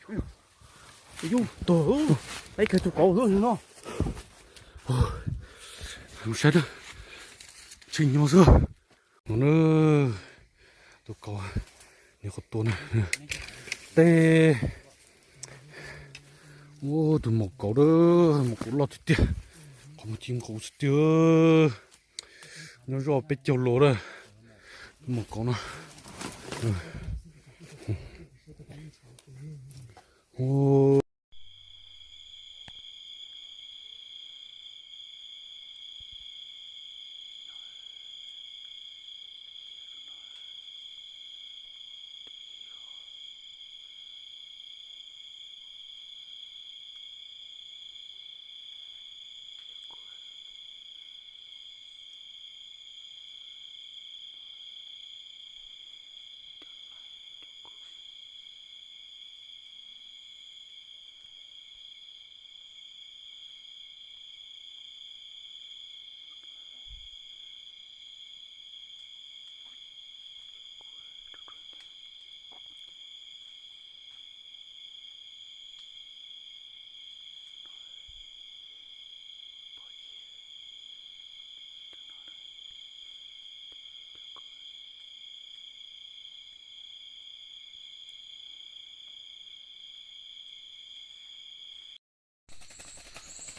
Yus tug, peb kawg tus kauv no. Mus saib na, tsis nyo xwb. No na, tus kauv, nws qhov tua na, teb. Ua tus maum kauv, maum kauv loj tiag tiag, qhov muag ci nqus xwb tiag. Nyob zoj peb caug los lawm, tus maum kauv no.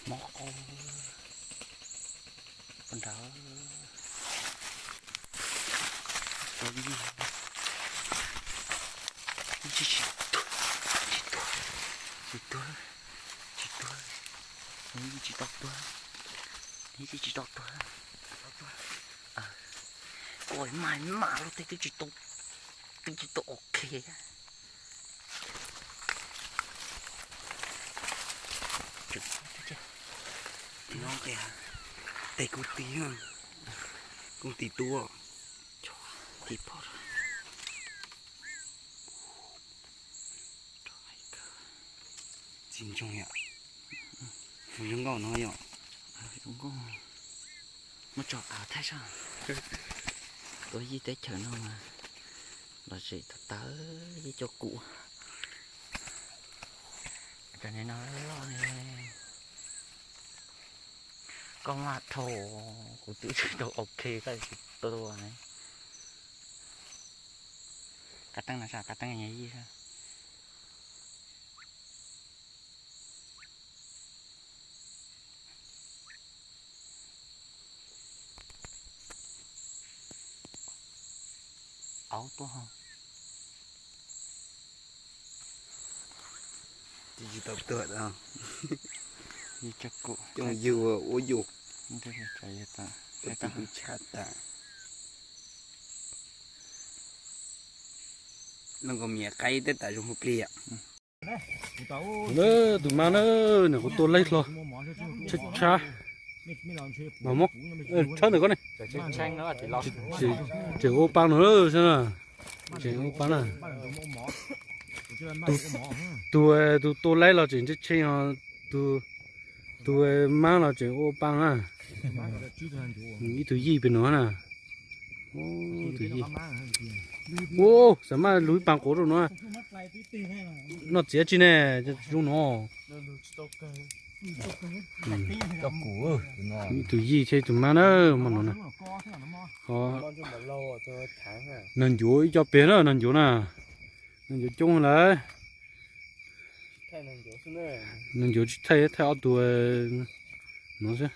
Mob qau, poj nrad, tsis tuag, tsis tuag, tsis tuag, tsis tuag, tsis tau tuag, tsis tau tuag. Ua mas mas los tej twb tsis tau, twb tsis tau ok. Tes kuv tis, kuv tis tua, tis pom. Txiv ntsoog yom, fu zoo nkauj no yom. Zoo nkauj, muab tso av thaij sab. Tuaj yij teb chaws no mas los tseem tawv tawv yij cov kuv. Cov no loj ne. Koj maj dhau, kuv twb tsis tau ok koj tsis tua ne. Kav teeb no sab, kav teeb yij sab. Aub tuaj ho. Tsis tau tuag, coob yug ua yus, tsis tau tshaj tas. Noj koj mias qaib teb tas zoo hu plig yom. Tus mab na, nws kuv tua laib hlo, tshab tshab. Mas mob, tshawb ntawm koj ne. Tseem ua pa no xwb na, tseem ua pa na. Tus, tus tua laib los tseem ntsheb tshee os, tus, tus mab los tseem ua pa na. Ib tug yij pem no na. Tus yij. Ua, xav maj lug ib pa quav rau no. Noj txiav tsi ne, zoo no. Ib tug yij thiab ib tug mab na, hmo no na. Ho, nag ncuav ib co peg na, nag ncuav na. Nag ncuav coob lawm. Nag ncuav tsis thaij, thaij ob tug no xwb.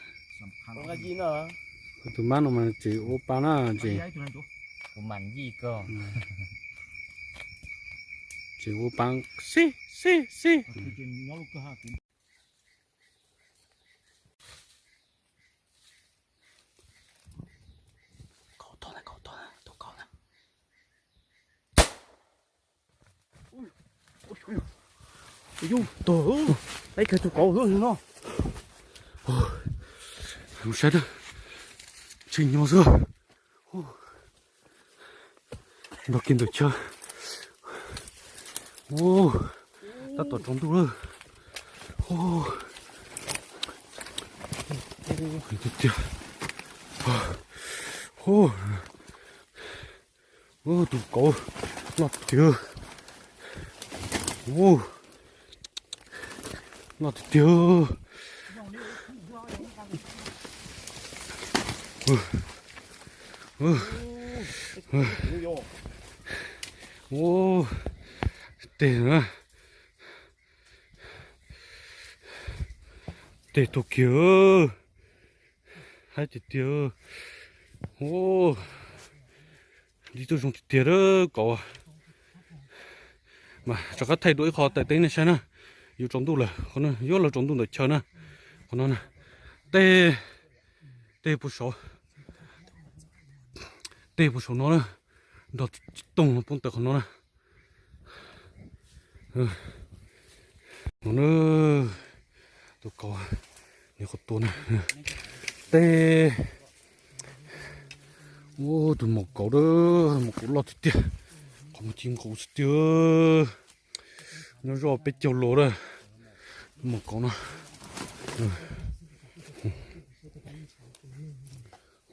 Tus mab no mas tseem ua pa na, tseem, tseem ua pa xib xib xib. Yus tug, peb kawg tus kauv xwb no. Mus saib na, tsis nyo xwb. Nrog kiag ntawm chaw. Tab tom tsaus ntuj lawm. Tiag tiag. Tus kauv loj tiag. Loj tiag tiag. Ub, teg na. Teg tuag kiag. Haib tiag tiag. Ub, dib tuaj zoo tiag tiag lawm kauv. Mas rov qab thaij dua ib qho tawm teb nej saib na. Yuav tsaus ntuj lawm, yuav luag tsaus ntuj ntawm chaw na. Qhov no na, teg, teg puag saud, teg puag saum no na, nrog tsis toog poob tawm qhov no na. No na, tus kauv, nws qhov tua na. Teg, ub, tus maum kauv, maum kauv loj tiag tiag, qhov muag ci nqus tiag tiag. Nyob zoj peb caug lus lawm, tus maum kauv no.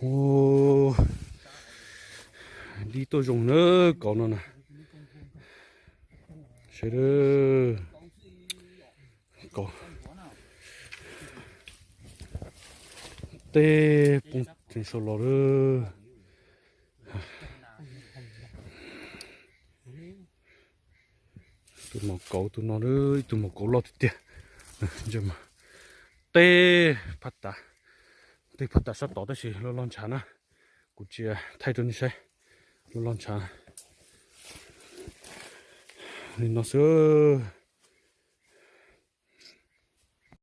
Ub, dib tuaj zoo na, kauv no na. Sawv daws, kauv, teg poob tseem saud los lawm. Tus maum kauv tus no, ib tug maum kauv loj tiag tiag. Ntsia mas, teg phab tav, teg phab tav sab tod tab sis loj loj ntshav na. Kuv tsis thaij rau nej saib, loj loj ntshav li no xwb.